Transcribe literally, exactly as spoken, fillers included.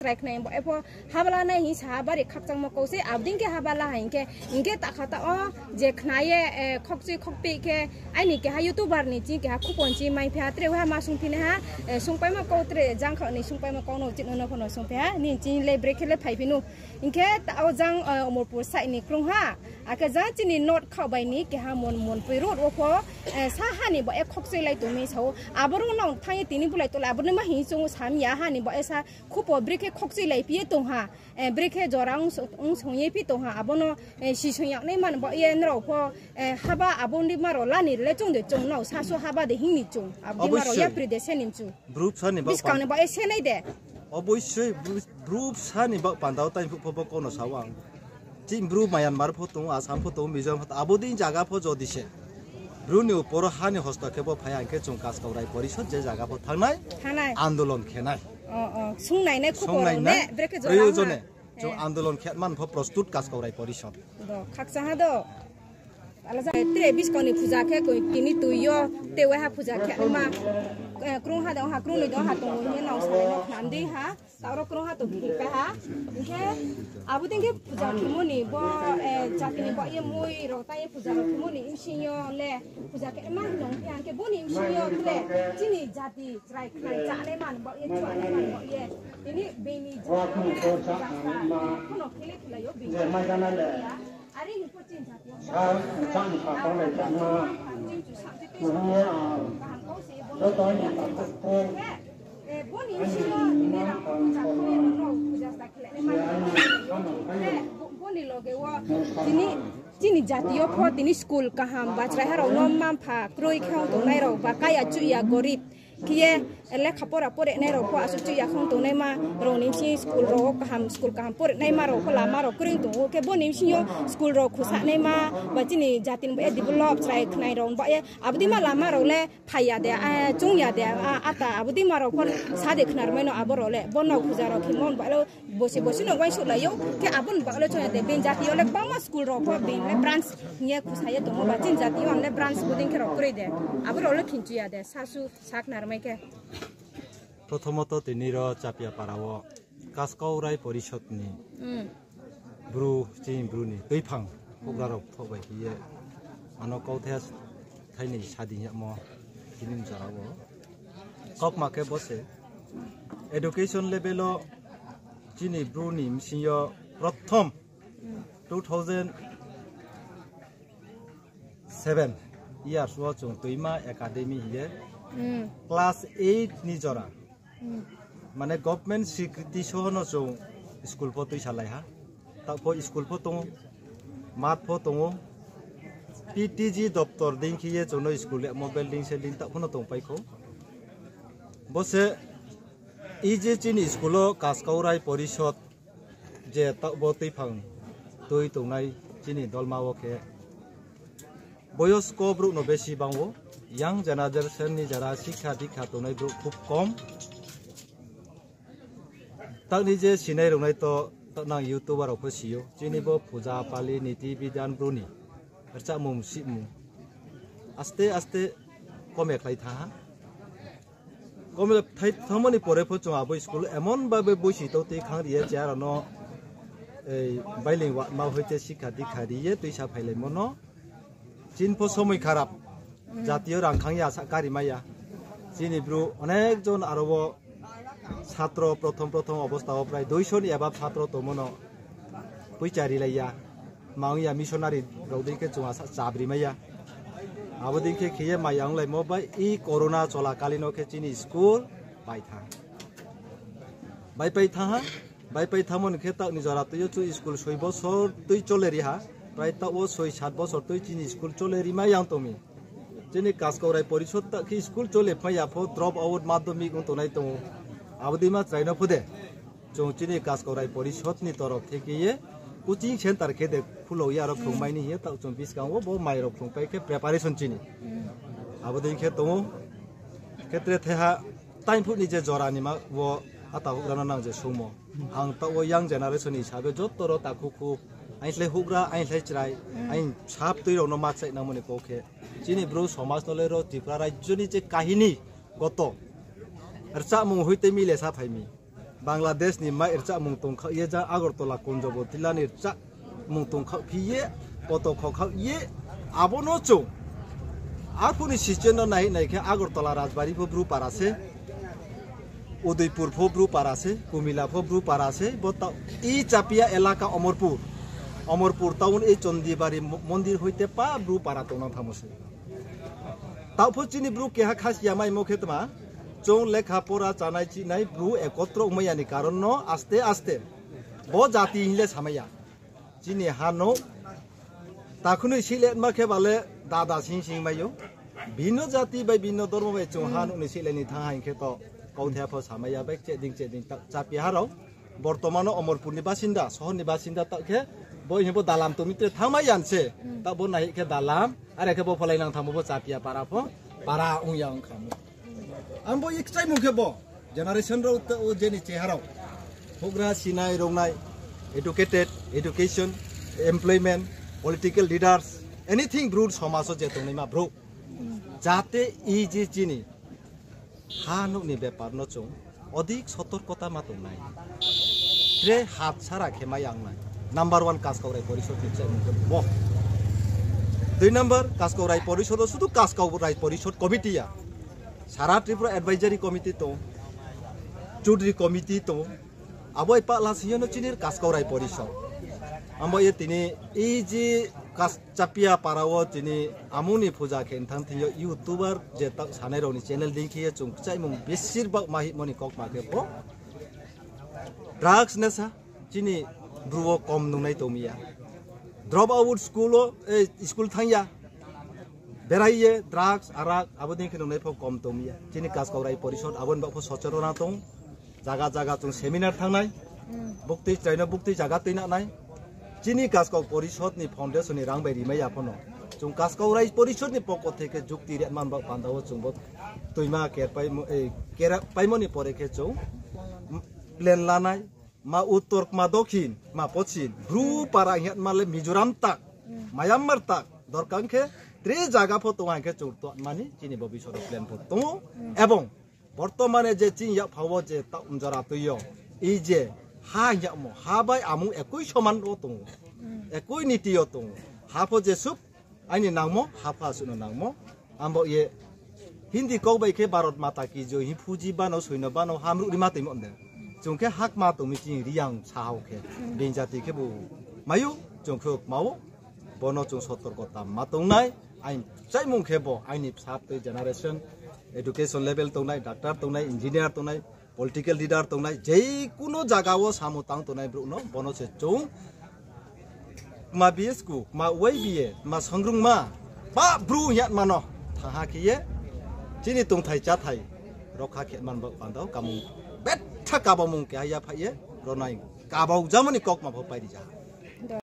Krai khnai bo epho haba la nai hing sa ha, bari khakchangmo kau se, abo dei khe haba la ha hing khe, hing khe takha ta o je khna ye, eh, khokchui khokpeh khe, aini keha YouTuber ni ching keha khupon chi mai phi ha, tre ha ma sungphi nai ha, eh, sungpaimo kau tre jang kha ni sungpaimo kau no chini no pho no sungphi ha, ni ching le brekhe le phaiphi nu. Hing khe ta o jang, eh, Omorpur side ni krung ha, akhe jang chini north khaoh bai ni keha mon, Monpui road wo pho, eh, sa ha ni bo e khokchui lai tong mi sa ou. Abo rung nang thanng ye tini bulai tole, abo no ma hing chung sam ya ha ni bo e sa khupo brekhe khokchui lai phi ye tong ha, eh, brekhe jora ong so-, ong song ye phi tong ha, abo no, eh, si song yag nai man bo ye nrao pho, eh, haba abo ni ma rao la ni le chung de chung nao sa so haba de hing ni chung, abo ni ma rao ya Obossoi. Pri de se ni chung. Bru bsa ni baoh Buskang pan- ni bo e se nai de. Obossoi bru, bru bsa ni baoh panda wo tai phuh pho bo kau no sa ou ang. Chini bru Myanmar pho tong ou, Assam pho tong ou, Mizoram pho tong ou, abo dei zaga pho jodi se bru ni upor ha ni hosto khe bo phai ha hing khe chung Kaskau Rai Porishod je zaga pho thanng nai, Thanng nai. Andolon khe nai. O, o, sung nai nai khupo Sung nai rao nai. Ne, brekhe jora Proyojone. Ong ha. Chung Eh. Andolon khe man pho prostut Kaskau Rai Porishod. Do, khakchang ha do. Ala ja, tre buskang ni puja khe koi tini tui yo, te waiha puja khe ma, eh, krung ha de ha, krung ni de ha tong ou hing ye nang salai no khnam dei ha. Tauro krung ha tong khe pai ha. Hing khe abo dei khe puja khemo ni bo, eh, jati ni baoh ye mui rao tai ye puja rao khemo ni bsing yo le puja khe ma hing nong khe hing khe bo ni bsing yo le chini jati chrai khnai chá nai man baoh ye, chua nai man baoh ye. Tini bini jati yo le puja sa, kono khele khela yo bini jati yo le ya. Are ni pho chini jati yo. Sa, chá ni sa tong le chá ma. Chini chu sa, chini chu sa. Kaham kau se bo ni. Joto ni sa tong. Boni bsing yo tini rang puja khe ye no puja sa khe le nai ma. Boni loge wo tini, chini jati yo pho tini school kaham bachrai ha rao no mma-mpha kroi khe ong tongnai rao ba kaya chuh ya gorib khe ye lekha pora pore nai rao pho asuh chuh ya khe ong tongnai ma rao ni bsing school rao wo kaham, school kaham pore nai ma rao pho lama rao kroi tong ou. Khe boni bsing yo school rao khusa nai ma ba chini jati ni baoh ye develop chrai khnai rao ni baoh ye abo dei ma lama rao le phai ya de, a, chung ya de, a, ata abo dei ma rao pho sa de khnar mai no abo rao le. Bo no puja rao khemo ni baoh le bosi bosi no uaingsouhlai ou. Khe abo ni baoh le chung ya de, bini jati yo le gbangma school rao pho bini le branch hing ye khusa ye tong ou ba chini jati yo ang le branch bo dei khe rao kroi de. Abo rao le khinchu ya de, sa su sa khnar mai khe. Prothomoto tini ro Chapia para wo Kaskau Rai Porishod ni bru, chini bru ni tuiphang houhgra rao thoh bai khe ye ano kauthai thainoi sa di yagmo tini jora wo. Kaukma khe bo se education level wo chini bru ni bsing yo prothom two thousand seven years wo chung Tuima Academy hing ye class eight ni jora. Mane government sikriti soho no chung school pho tuisalai ha. Taoh pho school pho tong ou, math pho tong ou, P T G doptor dei khe ye chung no school le mo building selding taoh pho no tongpai khou. Bo se ei je chini school wo Kaskau Rai Porishod je taoh bo tuiphang tui tongnai chini dolma wo khe boyosko brouh no besi bang ou, young generation ni jara sikha dikha tongnai brouh khub kom. Taoh ni je sinai rungnai to, taoh nang YouTuber rao pho si ou, chini bo puja pali niti bidhan bru ni rchahmung sihmung aste aste kome khlai thanng ha. Kome khlai thanngmo ni pore pho chung abo school emon babe boisi tau tui khang ri ye chair rao no, bailing watma hoite sikha dikha ri ye tuisa phailaimo no. Chini pho somoi kharap, jati yo rang khang ya, sahka ri mai ya. Chini bru onek jon aro wo satro prothom prothom obosta wo prai duiso ni above satro tongmo no poicha rilai ya. Mang ya missionary rao dei khe chung asa chabri mai ya. Abo dei khe khe ye maya onglaimo bai e corona chola kali no khe chini school bai thanng. Baipai thanng ha, baipai thanngmo ni khe taoh ni jora tui yo chu school soi bosor tui chole ri ha, prai taoh wo soi sat bosor tui chini school chole ri mai yang tong mi. Chini Kaskau Rai Porishod taoh khe school chole phai ya pho drop out madhyamik ong tongnai tong ou. Abo dei ma chrai no pho de. Chung chini Kaskau Rai Porishod ni torop theke ye coaching center khe de khulou ye aro khlungmai ni hing ye taoh chung buskang wo bo mai rao khlungpai khe preparation chini. Abo dei khe tong ou. Khe tre thaiha taiphuh ni je jora ni ma wo ata houhgra no nang je sungmo. Ang taoh wo young generation ni hisabe joto ro takhu khu, aini slái houhgra, aini slái chrai, aini sap tui rao no ma chaihnangmo ni kau khe. Chini bru somaj no le ro Tripura rajyo ni je kahini goto rchahmung hoite mile sa phai mi. Bangladesh ni mai rchahmung tongkhaoh ye, jang Agartala Kunjabotila ni rchahmung tongkhaoh phi ye, poto khokhaoh ye, abo no chung. Arphuh ni situation no nai nai khe Agartala Rajbari pho Bru para se, Udaipur pho Bru para se, Kumila pho Bru para se, bo taoh i Chapia elaka Omorpur. Omorpur town i Chondibari mo-, mondir hoite pa Bru para tongnang thangmo se. Taoh pho chini Bru keha khasia maimo khe tma, chung lekha pora chanai chinai Bru ekotro ongmai ya ni karon no aste aste bo jati hing le samai ya. Chini ha no takhunoi siletma khe ba le dada sing sing mai ou. Bino jati bai bino dormo bai chung ha nuh ni silai ni thanng ha hing khe to kauthai pho samai ya bai cheding cheding ta Chapia ha rao. Bortoman no Omorpur ni basinda, sohor ni basinda taoh khe bo hing bo dalam tongmi tre thanngmai ya se. Taoh bo nai khe dalam, are khe bo pholai nang thangmo bo Chapia para pho, para ong ya ong kha. Ang bo ye kchaimung khe bo, generation rao taoh o je ni cheha rao. Houhgra sinai, rongnai, educated, education, employment, political leaders, anything Bru somaj wo je tongnaima brouh. Jate i je chini ha nuh ni bepar no chung odik sotorkota ma tongnai. Tre hatsara khe mai ya ong nai. Number one Kaskau Rai Porishod ni kchaimung khe bo. Dui number, Kaskau Rai Porishod wo sudu Kaskau Rai Porishod committee ya. Sara Tripura Advisory Committee tong, Chudri Committee tong, abo bai pahla sing yo no chini Kaskau Rai Porishod. Abo ye tini ei je Kas-, Chapia para wo tini amung ni puja khe nthang thing yo YouTuber je taoh sanai rao ni channel dei khe ye chung kchaimung besir baoh ma hihmo ni kaukma khe bo drugs nesa chini Bru wo kom nungnai tong mi ya. Drop out school wo, eh, school thanng ya. Berai ye drugs, arak, abo dei khe nungnai pho kom tong mi ya. Chini Kaskau Rai Porishod abo ni baoh pho sochorona tong. Jaga jaga chung seminar thanngnai. Buktui chrai no buktui jaga tuinanai. Chini Kaskau Porishod ni foundation ni rang bai rimai ya pho no, chung Kaskau Rai Porishod ni pokho theke jukti ri man baoh panda wo chung bo tuima kerpaimo, eh, kerpaimo ni pore khe chung plan lanai. Ma uttor, ma dokhin, ma pochin, Bru para hing ye ma le Mizoram tak, Myanmar tak, dorkar khe tre jaga pho tong ha hing khe chung tongmani chini bo bisoro plan pho tong ou. Ebong bortomane je chini yakpha wo je taoh jora tui yo, ei je ha hing yamo, ha bai amung ekoi soman wo tong ou, ekoi niti yo tong ou. Ha pho jesuh aini nangmo, ha pho asuh no nangmo. Abo ye Hindi kau bai khe Bharat Mata Ki Jai hing phuji bano, soino bano, hamruh rima toimo de. Chung khe hakma tong mi chini Reang sahao khe, being jati khebu mai ou, chung khe kma ou. Bono chung sotorkota ma tongnai, aini kchaimung khe bo, aini bsa tui generation, education level tongnai, doctor tongnai, engineer tongnai, political leader tongnai, je kuno jaga wo samung tang tongnai brouh no, bono se chung kma B S ku, kma Y B A, kma songrungma, ba Bru hing ye ma no thanng ha khe ye, chini tongthai cháthai rokha khe man baoh panda wo kamung, betha kabamung keha yaphaih ye, ronai kabau jamo ni kaukma pho pai ri ja ha.